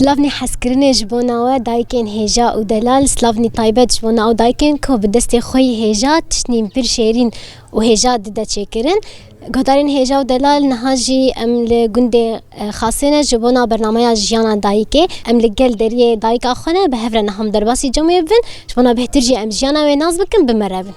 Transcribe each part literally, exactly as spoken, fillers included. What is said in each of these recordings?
Slavnî hezkirinê ji bona we dayikên hêja û delal, slavnî taybet ji bona ew dayikên ku bi destê xwe yî hêja tiştnî pir şêrîn û hêja dide çêkirin. Guhdarên hêja û delal, niha jî em li gundê, e, Xasê ne ji bona bernameya jiyana dayikê. Em li gel deriyê dayika xwe ne, bi hev re niha em derbasî cemê bibin. Ji bona bêhtir jî em jiyana wê nas bikin, bi me re bin.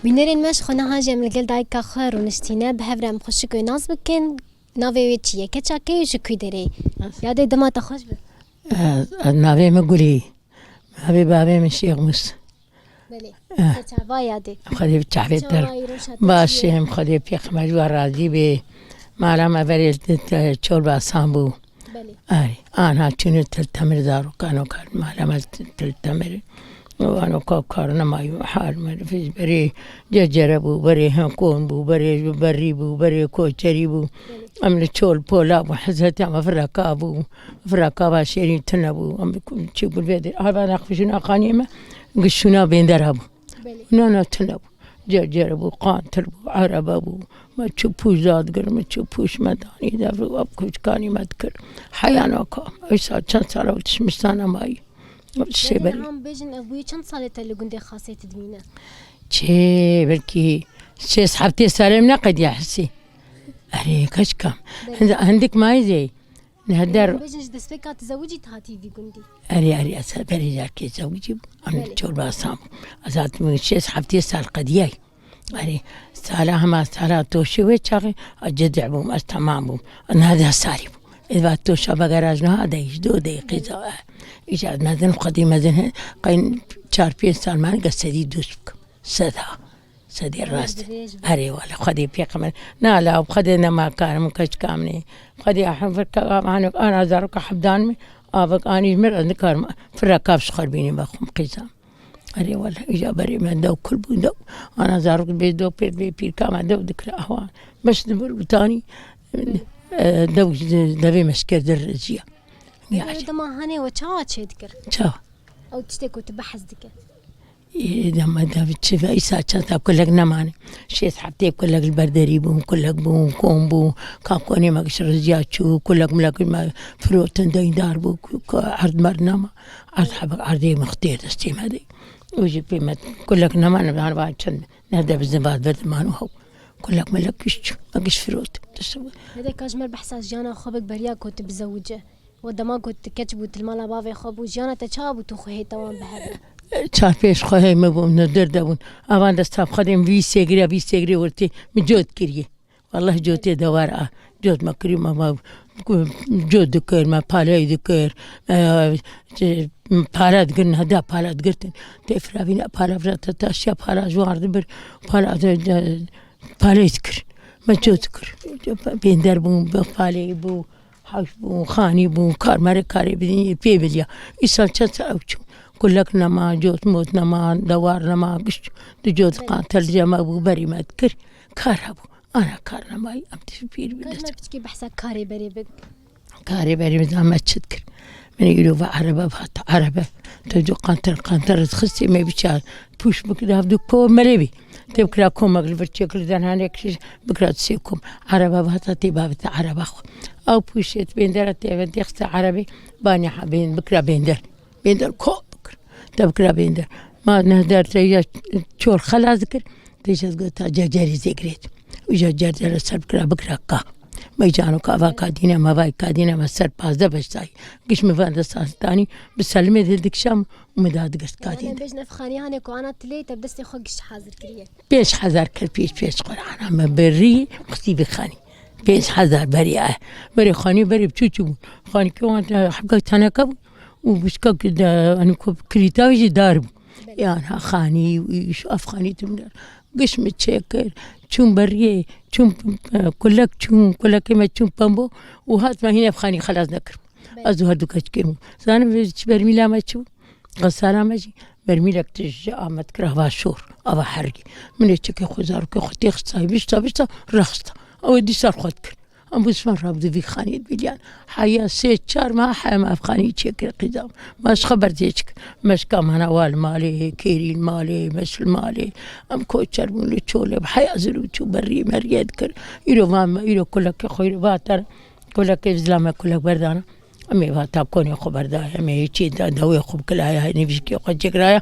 Bînerên me, ji xwe niha jî em li gel dayika xwe rûniştîne, bi hev re em xweşik wê nas bikin. Navê wê çi ye? Keça kê û ji kû derê ye? Yadê dema te xweş be. Ez, ez navê min Gulî. Navê bavê min Şêx Mûs. Belê. Eh. Te çava yadê? Xwedê bi çavê te. Çava îro şate Baş jî ye. Em, Xwedê pêxember wa razî bê. Mala me verê te, te çol basan bû. Belê. Arê, anha çûne Til Temir, zarokan o kar. Mala me Til Temir. Wano ka kar nemayî, hal me fiz berê cecere bû, berê henkon bû, berê berî bû, berê koçerî bû. Belê. Em li çol pola bû, hezretê me fireka bû. Fireka va şêrîn tune bû. Em çi gul vê dir. Hava nexfişin axanî me, gişûna bêndera bû. Belê. Na, na, tune bû. Cercere bû, qantir bû, erebe bû. Me çi pûş da dikir, me çi pûş me danî, dev û ev kûçkanî me dikir. Heya naka. Îsa çend sala û tişmiştana mayî. Şêberî. Em bêjin, ev bûyî çend salê te li gundê Xasê tu dimîne? Çê, belkî şêst heftê salê min neqediya hesî. Erê, keçikam. Belê. Hind-, hindik mayî zey. Nehder. Em bêjin ji destpêka tizewicî tu hatî vî gundî? Erê, erê, ez berê carkê zewicî bûm. Em Belê. Çorbasan bûm. Ez hatim şêst heftê sal qediyay. Erê, sala hema sala toşê wê çaxê, ez cedî bûm, ez temam bûm. Nehde salî bûm. Ê va toşa vegeraj niha de, ji do de, qîza. Îca mezin, xwedî mezin, qey çar pênc sal man ge sedî dost bikim. Seda. Sedê rast. Erê wele, Xwedê pêxember. Na la, Xwedê nema karim, keç kamnê. Xwedê ahim firka, ana zaroka hevdan mi, avik anî ji mir, ez nikarim fireka ji xwe bînî, bexwim qîzam. Erê wele, îja berê me dew kul bû, dew. Ana zarok bê dew pêr bê pîrka me dew dikir ahwan. Meş dibir û tanî, e, dew ji devê meşker der jiya. Ew dema hanê we çawa çê dikir? Çawa? Ew tiştê ku tu behs dike. Ê, dema de çi ve, îsa çend sal kulek nemane. Şêst heftê kulek li ber derî bûn, kulek bûn, kom bû, ka konê me giş riziya çû, kulek milek me firotin, deyndar bû, ku, ku erd mer nema, erd hebek erdê min xitê destê me de. Û jî pê me kulek nemane, van, van çend, nehde bizin vat berdiman û hew. Kulek milek giş çû, me giş firot. Tişt bû. Nede ka ji me behsa jiyana xwe bik beriya ku tu bizewice. We dema ku tu keç bû, tu li mala bavê xwe bû, jiyana te çawa bû, tu xwe hê te wan bihebe? Çar pênc xwe hê me bûn, ne derde bûn. Avan desta xwe dêm vî sêgirê, vî sêgirê wertê min cot kiriye. Wallah cotê dewar a. Cot me kiriye, me, me cot dikir, me paley dikir, me, e, pala digir, nehda pala digirtin. Tê firavîna pala vira te taşiya pala ji wan dibir, pala de, de, paley dikir. Me cot dikir. Bênder bûn, bi paley bû. Hewş bûn, xanî bûn, kar mere karê bidin, yê pê biliya. Îsal çend sal ew çû. Kulek nema, cot mot nema, dewar nema, giş di cot qantel cema bû, berî me dikir. Kar hebû. Ana kar nemayî, em tişt pîr bûn. Ka ji me piçkî behsa karê berê bik. Karê berê min zame çi dikir. Min îro ve erebe vat, erebe. Tu cot qantel, qantel dixistî me biçar. Pûş bikir, hev du ko melê bî. Tê bikira komek li vir çêkir, derhanek şiş bikira sê kom. Erebe vata tê bavete erebe xwe. Ew pûşê bêndera tê ve dêxte erebê, banê ha bên-, bikira bênder. Bênder ko bikir. Te bikira bênder. Ma nehder te ya çor xelas dikir. Te şez gota cercerî zêgirêt. Uca cercere ser bikira, bikira ka. Me cano ka va kadîne me, vay kadîne me ser pazdeh beş say. Giş mi vende sastanî bi selimê de dikşam. Min da digirt kadîn. Em bêjin ev xanî hanê ku ana tilê te bi destê xwe giş hazir kiriye. Pênc hezar kir pêş pêş Qur'ana me berî xistî bi xanî. Pênc hezar berî e. Berî xanî berî çû çû bû. Xanî ki wan hebka teneke bû. Û bişka ki de, hani ku kirîta wî jî dar bû. Yan ha xanî û îş, ev xanî tim ne. Giş min çêkir, çûm beriyê, çûm, e, kulek çûm, kulekê me çûm pembo û hat me hîn ev xanî xelas nekir. Ez û her du keçikê min. Zanim vê çi bermîla me çi bû? Xesara me jî bermîlek tije Amed kir, ava şor, ava hergî. Min ê çikê xwe, zarokê xwe têxist sayî, bişta, bişta, rexista. Ew ê dîsa xwe dikir. Em bû sima rabû vî xanî dibîliyan. Heya sê çar mah heya me ev xanî çêkir qîza. Me ji xwe berdê çik. Me ji kamana wa li malê, kêrî li malê, meş li malê. Em koçer bûn li çolê. Heya zirû çû berî meriyê dikir. Îro va me, îro kulekê xwe, îro va te re. Kulekê zila me kulek berdana. Em ê va takonê xwe berdaya, em ê çî da dawê xwe bikilaya, nivîskê xwe çêkiraya.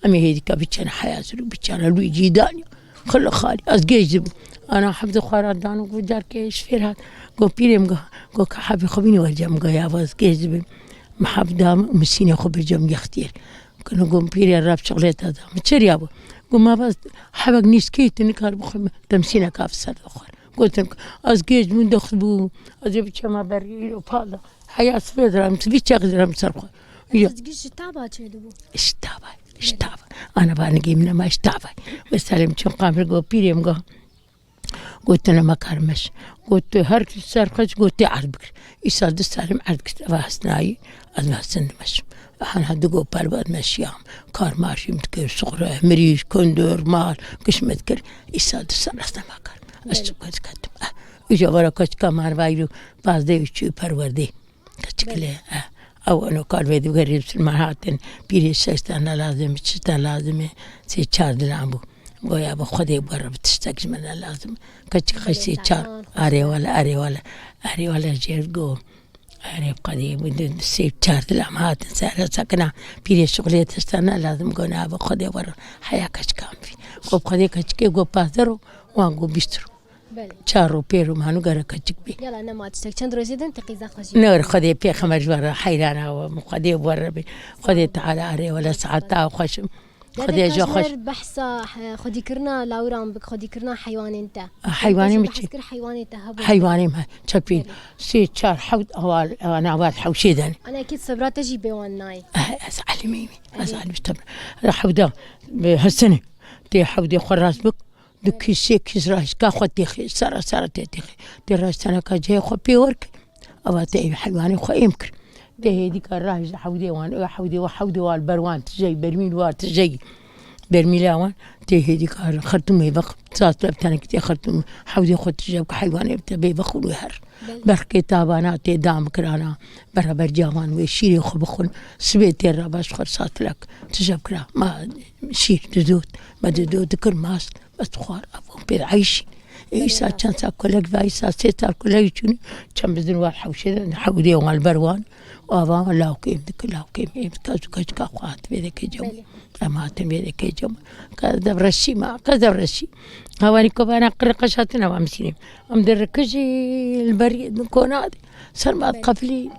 Em ê hêdîka biçene heya zirû, biçene lû cî daniya. Xilo xalî, ez gêj dibim. Ana hevdê xwe ra dano, got carkê ji fêr hat. Got pîrê min, got, got ka hebê xwe bînî wercem, got ya ez gêj dibim. Min heb da min û min sînê xwe bircem yextiyê. Kino got pîrê rab şixlê te da. Min çi riya bû? Got ma bas hebek nîskî tu nikar bixwe, demsîneka bi ser de xwar. Gotin ez gêj bûm, doxt bûm. Ez ê biçema berî îro pala. Heya sibê diram, vî çax diram ser xwe. Ya. Ez gî ji taba çêdibû. Ji taba, ji taba. Ana va nigê min nema ji taba. Wê serê min çûn qamir got pîrê min got. Got tu nema kar meş. Got tu her ser xwe got tê erd bikir. Îsal du serê min erd kir, eva hesnayî, ez me hesin dimeşim. Hana du go perbat meşiyam. Kar marşîm dikir, suxre, mirîş, kundur, mal, giş me dikir. Îsal du ser ez nema kar. Ez çi ketim. Îja vera keçika me vayî pazdeh û çû perwerdê. Keçikilê, eh, ew eno kar vê digerî Musulman hatin, pîrê şeş tane lazim, çi tane lazim e, sê çar dilan bû. Goya bi Xwedê bi re bi tiştek ji min re lazim. Keçik xeşê çar, arê wele, arê wele, arê wele jêr go. Arê bi Xwedê bi du, sê çar dilan hatin, sere sekina, pîrê şixulê tiştana lazim, go na bi Xwedê bi re. Heya keçikan bî. Go bi Xwedê keçikê, go pazdeh ro, wan go bîst ro. Belê. Çar û pêr û manu gere keçik bî. Yala nema tiştek. Çend rojê din te qîza xwe jî. Ne, Xwedê pêxemer ji we re heyran awe, Xwedê bi we re bê. Xwedê Teala arê wele saeta xweşim. Xwedê ji xweş. Behsa, eh, xwedîkirina lawiran bik, xwedîkirina heywanên te. Heywanê min çi? Kir heywanê te hebû. Heywanê min, çepî. Belê. Sê, çar, hewt, awal, ana awal hewşê dene. Ana kî sebra te jî bê wan nayê. Eh, ez alimî mi? Ez alim işte. Hewda, bi hesine. Tê hewdê xwe rast bik. Du kîs, sê kîs rahişka xwe têxê, sara sara tê têxê. Tê rahiştaneka cihê xwe pê werke. Ava tê heywanê xwe êm kir. Tê hêdîka rahişt hewdê wan, ê hewdê wa, hewdê wa li ber wan tijey, bermîl wa tijey. Bermîla wan tê hêdîka xertûmê vex, sas leb tenekî tê xertûm, hewdê xwe tije bike heywanê te bê vex û her. Belê. Berxkê tabana tê dam kirana, beraber cawan wê şîrê xwe bixwin, sibê tê re baş xwe sas lek tije bikira. Ma şîr didot, me didot dikir mast. Ez dixwar, ev pêr eyşî. Ê, îsa çend sal kolek ve, îsa sê sal kolek çûnî, çend bizin war hewşê de, hewdê wan li ber wan, ava lawkê em dike, lawkê em dike, ez û keçika xwe hat vê deke cem. Belê. Em hatin vê deke cem. Ka ez devreşî ma, ka ez devreşî. Hawanî kovana qirqeş hatin ava misînê. Em dirikijî li berî kona de. Ser ma qefilî.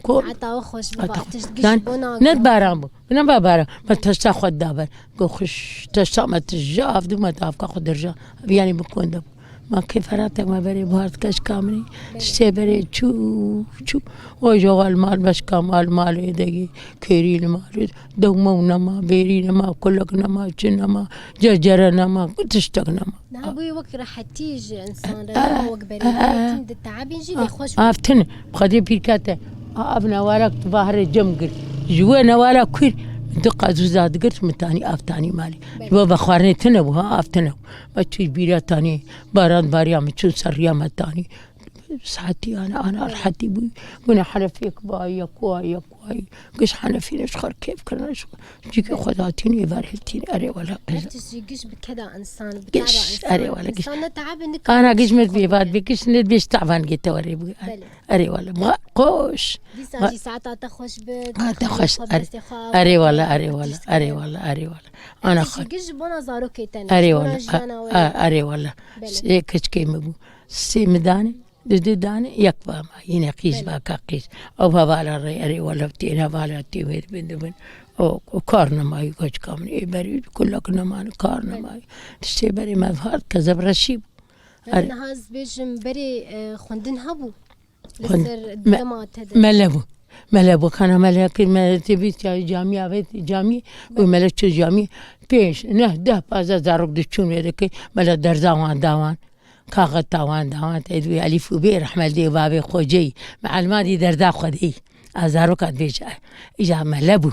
Ko- Heta we xweş biba. Heta xwe- Tişt giş Yan, bona ne baran bû. Ne ba baran. Me tişta xwe da ber. Go xweş tişta me tije av du me da avka xwe dirja. Yanî bi konde bû. Ma kêferatek me berê buhar dike ji kamrî. Belê. Tiştê berê çû, çû. O ji wal mal meşka mal malê de yê. Kêrî li malê. Dewme û nema, bêrî nema, kulek nema, çi nema, cercere nema, tiştek nema. Niha bûyî wek rehetî ji insan re, Ah, nema wek berê. ah, Belê ah, kim di teabîn jî ah, lê xweş bû. Av tune, bi Xwedê pîrka te. Ah, av newalak tu va here cem gir. Ji we newala kuîr, tu qazûza digirt, min tanî av tanî malê. Belê. Ji we vexwarinê tune bû, ha, av tune bû. Me çû bîra tanî, baran bariya min çû ser riya me tanî. Saetî ana, ana rehetî bû. Gune henefiyek vayî, yek wayî, yek wayî. Giş henefî ne ji xwe kêf kirine ji xwe. Cîkê xwe datînî, êvar hêtînî. Erê wele. Her tişt jî giş bi keda insan, bi Giş, teaba insan. Erê wele, giş. Însan ne teabê, ne Ana giş me bê vat bê, giş ne bê ji teavan gê te were bû. Belê. Erê wele. Ba, qoş. Dîsa Ba- jî saeta te xweş bi. Ha, te xweş. Erê. Erê wele, erê wele, erê wele, erê wele. Ana xwe. Giş ji bona zarokê te ne. Erê wele. Erê wele. Belê. Sê keçikê me bû. Sê me danê. Di du danê yek va ma, yine qîz Belê. Vaka qîz. Ew hevala rê erê wele têne vala tê wê dibin dibin. O, o kar nemayî koçka min ê berî kulek neman kar Belê. Nemayî. Tiştê berê me hard kezeb reşî bû. Erê. Niha ez bêjim berê, e, xwendin hebû? Li Xwend-, ser me-, dema te de. Mele bû. Mele bû, kana mele kir, mele tê bîst ya camî avêt, camî, û mele çû camî, pênc, neh, deh, pazdeh zarok diçûn wê dikê, mele derza wan da wan, kaxeta wan da wan, tê dû elîf û bê, rehmetê bavê xoceyî, me elma dî derza xwedî, a zaroka dibêje, îja mele bû.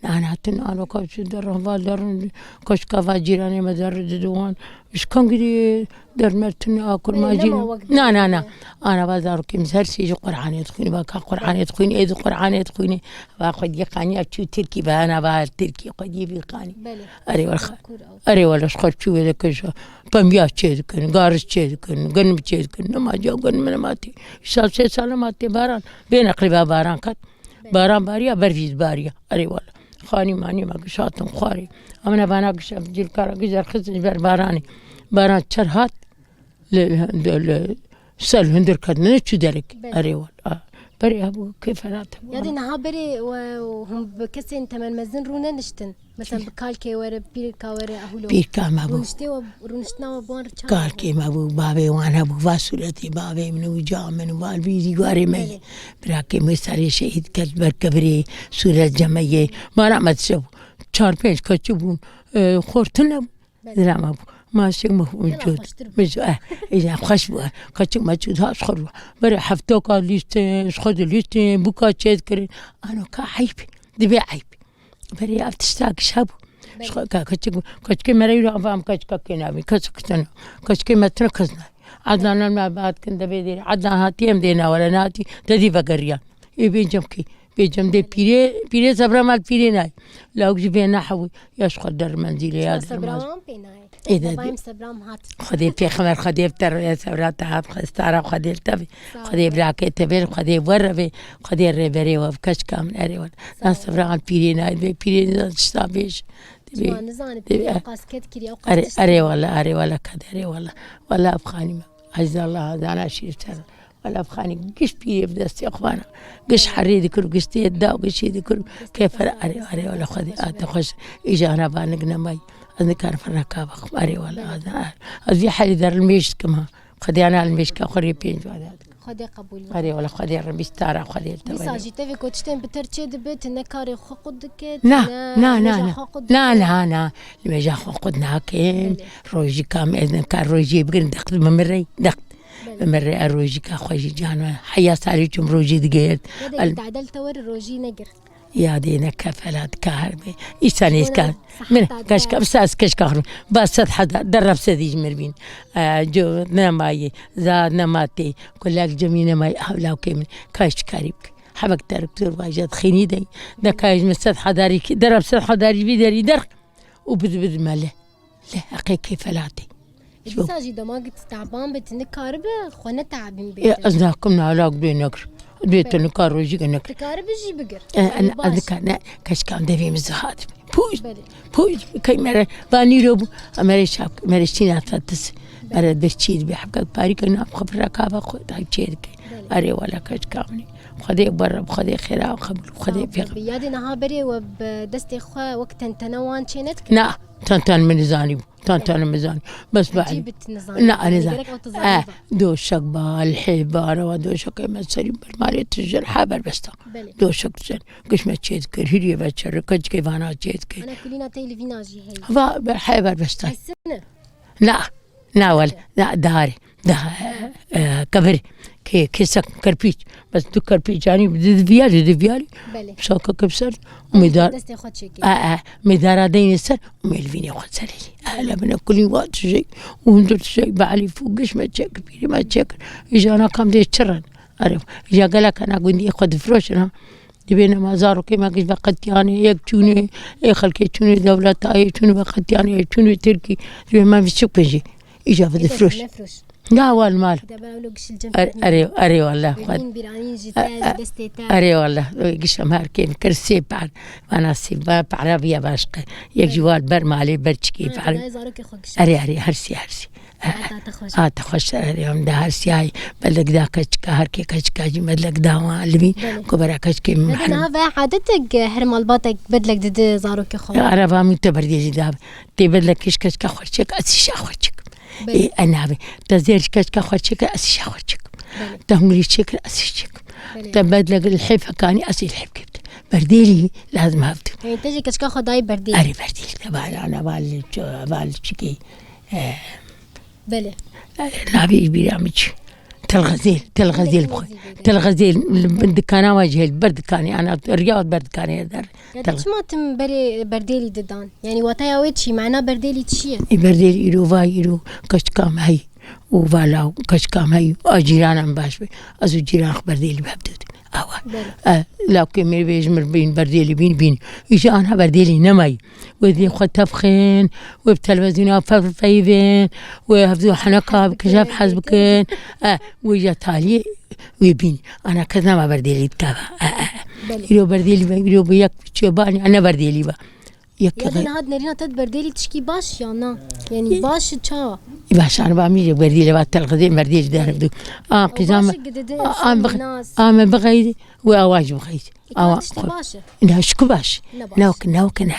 Nan hatin, ano ka çû derin, va derin, kaşka va cîranê me derin, didi wan, ji kengirî dermertin a kurmacî. Belê, nema wek Na, na, na. Ana va zarokê min her sê jî Qur'anê dixwînî, va ka Qur'anê dixwînî, êdî Qur'anê dixwînî. Va xwediyê qaniya çû Tirkî, va ana va Tirkî xwediyê vî qanî. Belê. Erê wele. Erê wele, ji xwe çû wê dike ji pembiya çê dikin, garis çê dikin, gunm çê dikin, nema ca gunm nema tê. Îsal sê sal nema tê baran. Bê neqlî va baran ket. Baran bariya, berfî bariya. Erê wele. Xanî manî me giş hatin xwarê. Em ne vana giş, em cilkara giş derxistin ji ber baranê. Baran çer hat, li, li, li, sel hundir ket, ne çû derek. Belê. Erê wele. A, berê hebû, kêferat hebû. Ya dê niha berê we hûn bi kesên temenmezin rû neniştin? Mesela bi kalkê were, pîrka were, ehulo. Pîrka me bû. Rûniştê we, rûniştina we bi wan re çawa bû? Kalkê me bû, bavê wan hebû, va sûretê bavê min û ca min û va li vî dîwarê me ye. Belê. Birakê min serê şehîd ket ber kevirê sûret cemeyê. Mara me dişe bû. Çar pênc keçi bûn. E, xortin nebû. Belê. Zira me bû. Ma şêk me bû. Hela cot. Xweştir bû. Min ji, eh, îja xweş bû. Keçik me çû daha ji xwe rû. Berê heftoka lîstin, ji xwe dilîstin, bûka çêdikirin. Ano ka eyb. Dibê eyb. Berê ev tişta giş hebû. Belê. Ji xwe ka keçik, keçikê me re yû ava em keçika kê nabî, kes kitene. Keçikê me tine kes nayê. Adnan em me bat kin de bê dêrê. Adnan hatî em dê nawere, nehatî te dî vegeriyan. Ê bê cem kê? Bê cem dê pîrê, pîrê sebra mal pîrê nayê. Lawik jî vê nehewî. Ya ji xwe der menzîlê ya der menzîlê. Ê de Baba em sebram hat. Xwedê pêxemer, Xwedê bi te re, ya sebra te hat, Xwestara Xwedê li te be. Sağ ol. Xwedê birakê te be, Xwedê we re be, Xwedê rêberê we bi keçika min erê we. Sağ ol. Na sebra an pîrê nayê, pîrê nizan tişta bêj. Dibê, Çima nizanî, dibê, pîrê ew qas ket kiriye, ew qas erê, tişt erê kiriye. Wele, erê wele, kad erê wele. Wele ev xanî me. Aziz Allah, zana şîr ser. Wele ev xanî giş pîrê bi destê xwe ne. Giş herê dikir, giş tê da, giş ê dikir. Kêfer, erê, erê wele Xwedê, a te xweş. Îja ana banik nemayî. Ez nikarim reka bixim. Erê wele, a, a, ez vî herî der li mêj dikim ha. Xwedê ana li mêjka xwe rê pênc wada dikim. Xwedê qebûl bike. Erê wele Xwedê re bîst tara Xwedê li te. Dîsa jî tevê ku tiştên bi ter çê dibe, tu ne karê xwe qut dike, tu Na, ne na, na, mêja na. xwe qut Na, dike. na, na. Li mêja xwe qut nakim. Belê. Rojîka em ê nika rojiyê bigirin, dext bi min re, dext. Belê. Bi min re, e, rojîka xwe jî can me. Heya salê çûm rojî digirt. Ya dê El- tadel te were rojî negir. Ya dê ne kefela dika her be. Îsa nêzka. Min Seheta te. Keşka, bi saz keşka xrum. Ba sed heda, derreb sedî ji mir bîn. E, co nemayê, za nematê, kulak cemî nemayê, hewlawkê min. Kaş çikarî bik. Hebek derek zor vaje, xînî dey. Ne kaş min sed hedarî ki, derreb sed hedarî vî derî derx. Û bid bid mele. Lê heqê kêfelatê. E, dîsa jî dema git taban be, tu nikaribe xwe netabîn bê. E, ez nakim nalak bê nekir. Bê tu Belê. nikar rojî ke nekir. Dikaribe jî bigir. E, Yanî en, baş. ez nikar, ne, keşka devê min zihat. Pûj, Belê. pûj, key mere, va nîro bû, mere şap, mere şîna tatis. Belê. Mere bir çî dibe, hepkek parî ke nav xwe reka ve xwe, tay çê dike. Belê. Erê wala keşka min. Xwedê ber, Xwedê xêra qebûl, Xwedê Sağ ol, pêx- Rabbi. Ya dê niha berê we bi destê xwe wek tentene wan çê nedikir? Na, tenten min zanî bû. Tenten min zanî. Bes be. Ecî bit nizanî. Na, Yani nizan. gerek o tu zanî Eh, ba. doşek ba, lihê ba, rewa doşekê me serî ber malê tijir, ha berbesta. Belê. Doşek tijir. Giş me çê dikir, hîriyê ve çer, keçikê vana çê dikir. Ana kulîna tey li vîna jî heye. Va, ber, he berbesta. Esine. Na. Na wele, na, darê, da, e, kevir, ke-, kesek, kerpîç. Bes du kerpîç canî, di, di viyarî, di viyarî. Belê. Saka ke ser, û mêdar, Destê xwe çêkê. e, e, mêdara deyne ser, û mêlvînê xwe serê. Hele bine kulî wa tijey, û hundir tijey, be Elîf û giş me çêkir, pîrê me çêkir. Îjana kam dê çirin. Erê, îja gelek hene gundiyê xwe difiroşin ha. Dibê nema zarokê me giş veqetiyanê, yek çûnê, ê xelkê çûnê dewleta, ê çûnê veqetiyanê, ê çûnê Tirkî, dibê me biçik bin jî. Îja Ê, dest bidifiroş. nefroş. Ya wal mal. Debe ew lo giş li cem Er-, kerdin. erê, erê wallah, Ê, xwed-, bîn bîranîn jî e, te, e, ji destê te, erê wallah, giş em her kêm kir sê par. Vana sê va para viya başka. Yek jî wal ber malê, ber çikê Ha, par. Xwedayê zarokê xwe giş Erê, erê, her sê, her sê. Hata te xweş. Ha, te xweş, em de her siyay bedlek da keçika, her kê keçika jî bedlek da wan li vî Belê. ku bera keçikê min Hadi mehrem. niha ve adetek her malbatek bedlek dide zarokê xwe. Ya, araba min te berdê jî da. Tê bedlek kiş keçika xwe çek, ez şa xwe çek. Belê. Ê, enabe. Te zêr keçika xwe çek, ez şa xwe çek. Belê. Te hungurî çek, ez çek. Belê. Te bedlek li hêf kanî, ez ê li hêf girt. Berdêlî lazim hevdû. Yanî te jî keçika xwe dayî berdêlî? Erê, berdêlî. Heval, ana, heval çi-, heval çikê, e, Belê. Navê ji bîra min çi? Telxezêl, telxezêl bixwe. Telxezêl, li bin dikana me jî hêl, ber dikanê, ana, riya ber dikanê der. Ya te çima tim berê berdêlî didan? Yanî wataya wê çi? Mena berdêlî çi ye? Ê berdêlî îro vay, îro keçika me hey û vala û keçika me hey û a cîrana min baş be. Ez û cîran xwe berdêlî bi hev didin. Awa. Belê. E, lawkê min bêj min bîn berdêlî bîn, bîn. Îja anha berdêlî nemayî. Wê dê xwe tevxin, wê bi televîzyona fe-, feyvin, wê hevdû heneka bikin, hev hez bikin. E, wê ya taliyê wê bîn. Ana kes nema berdêlî dikeve. E, e. Belê. Îro berdêlî be, îro bi yek çêbanî, ne berdêlî be. Yek Ya de niha nerîna te berdêlî tişkî baş ya na? Yanî baş ça? Baş, ana ba min berdêlî va telxizê berdêlî de hevdû. A, qîzam, baş gididin, a, am bix-, nas. A, me bixeydi, wê awa jî bixeydi. Awa tiştî xwe-, baş e? Ne, şikû baş. Ne baş. Ne wek, ne wek ne.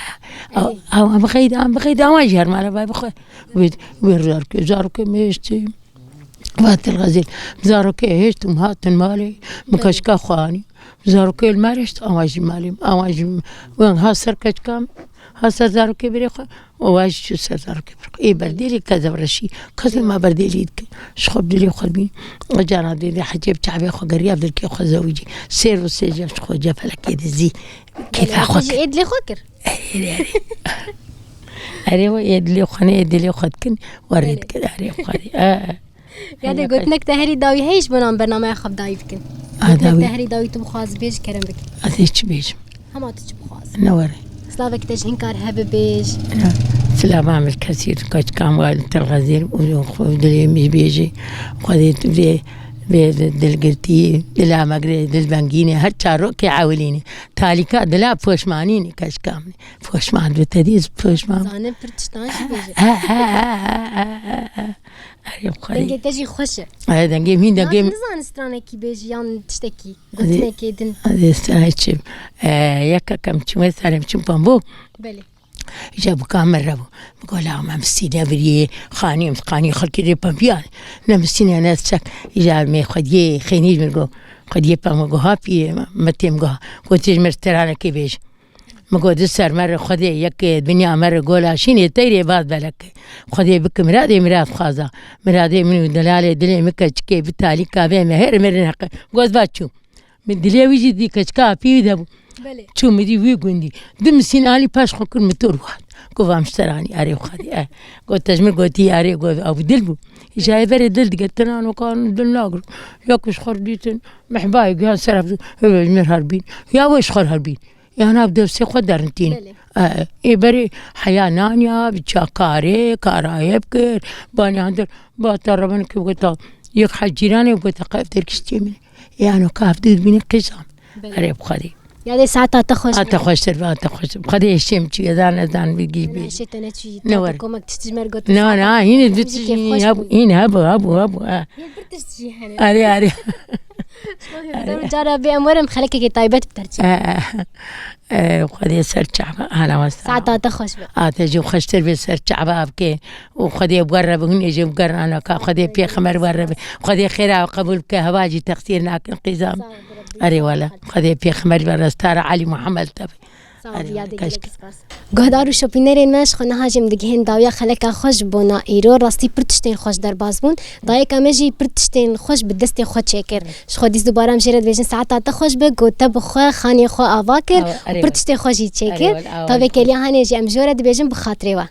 Ey. Awa bixeydi, am bixeydi, awa jî her mala vay bixwe. Wê, wê zarokê, zarokê me hiştî. Va telxezê, zarokê hişt û hatin malê, min Belê. Keçika xwe anî. Zarokê li me hişt, awa jî malê, awa jî, weng ha ser keçika min, ha ser zarokê birê xwe, û wa jî çû ser zarokê birê xwe. Ê berdêlî ke zevreşî, kes li me berdêlî dike. Ji xwe bi dilê xwe bîn. Cana dê dê hecê bi çavê xwe geriya, bi dilkê xwe zewicî. Sêr û sêja ji xwe cefelekê dizî. Kêfa Belê, xwe te jî kir. Ê dilê xwe kir? Erê, erê. Erê, we ê dilê xwe ne, ê dilê xwe dikin, we rê Belê. Dikin, erê, xwe rê. E, e. Ya de gotinek te herî dawî heye ji bo nan bernameya xwe bi dawî bikin. A, gotinek dawî. Te herî dawî tu bixwazî bêjî, kerem bikî. Ez ê çi bêjim? Hema tu çi bixwazî. Ne were. Slavek te ji hîn kar hebe bêj. Ya, silava min kesî, kaçkam wa telxezîr û xwe dilê min bêjî. Xwedê tu vê, vê dilgirtî, dila me girê, dilbengînê, her çarokê ewilînê. Talîka dila poşmanînê kaçkam. Poşman bi te dî, poşman. Zanin pir tiştan jî bêje. He, he, he. Erê, xwedî. Dengê te jî xweş e. Erê, dengê min, dengê min. Nizanin stranekî bêjî yan tiştekî, gotinekê din. Erê, stranekî çi? E, yekek em çûme serê min çûm pembû. Belê. Îja bûka min re bû. Min got, "La, me mistî nevirî, xanî, em xanî xelkê rê pembiya. Ne mistî ne, ne çek." Îja me xwediyê xênî min got, xwediyê pembe got, "Ha pî, me têm got." Got, "Tê ji me stranekê bêj." Min got, "Di ser me re Xwedê yek, e, dinya me re gola şînê teyrê vat belek. Xwedê bike miradê mirad xwaza. Miradê min û delalê dilê min keçikê bi talîka vê me her mirin heqe." Got, "Va çû." Min dilê wî jî dî keçika pî wî de bû. Belê. Çû min dî wî gundî. Di misîn alî paş xwe kir min tor hat. Got, "Va mişteranî, erê Xwedê, e." Got, "Te ji min gotî, erê." Got, "Ew dil bû." Îja ê berê dil digirt, tinan û kan dil nagir. Ya ku ji xwe dîtin, mehbayê gihan ser ev, hebe ji min herbîn. Ya wê ji xwe herbîn. Yan ev dewsê xwe derintîn. Belê. E, ê berê heya nanya, bi çakarê, karayê bikir, baniya dir, ba te rebenekê bigota, yek hecîranê bigota, qe ev dergiştiyê min. Yan o ka ev dûr bîne qîzan. Belê. Erê bi Xwedê. Ya dê saeta te xweş be. A te xweştir be, a te xweştir be. Xwedê eşê min çûye, dan, ez dan, bi gî bê. Eşê te neçûyî, ne te komek tiştî ji me re gotin. Na, na, hînî du tiştî hînî hebû, hînî hebû, hebû, hebû, ha. Yê pir tiştî hene. Erê, erê. Cara bê em werin xelekekê taybet bi te re çêkin. E, e, e, Xwedê ser çava, hala westa. Saeta te xweş be. A te jî xweştir be, ser çava bike. Û Xwedê bi we re be, hûn ê jî bi we re naka. Xwedê pêxemer we re be. Xwedê xêra we qebûl bike, heval jî texsîr nakin qîzan. Sağ ol, Rabbi. Erê wele. Xwedê pêxemer we re, stara Elî Muhammed te be. Sağ ol, erê ya wele, de gelek spas. Guhdar û şopînerên me, ji xwe niha jî em digihên dawiya xeleka xwe ji bona îro. Rastî pir tiştên xweş derbas bûn. Dayika me jî pir tiştên xweş bi destê xwe çêkir. Ji xwe dîs dubare em jê re dibêjin saeta te xweş be, got te bi xwe xanê xwe ava kir û pir tiştê xwe jî çêkir. Tavê keliya hanê jî em ji we re dibêjin bi xatirê we.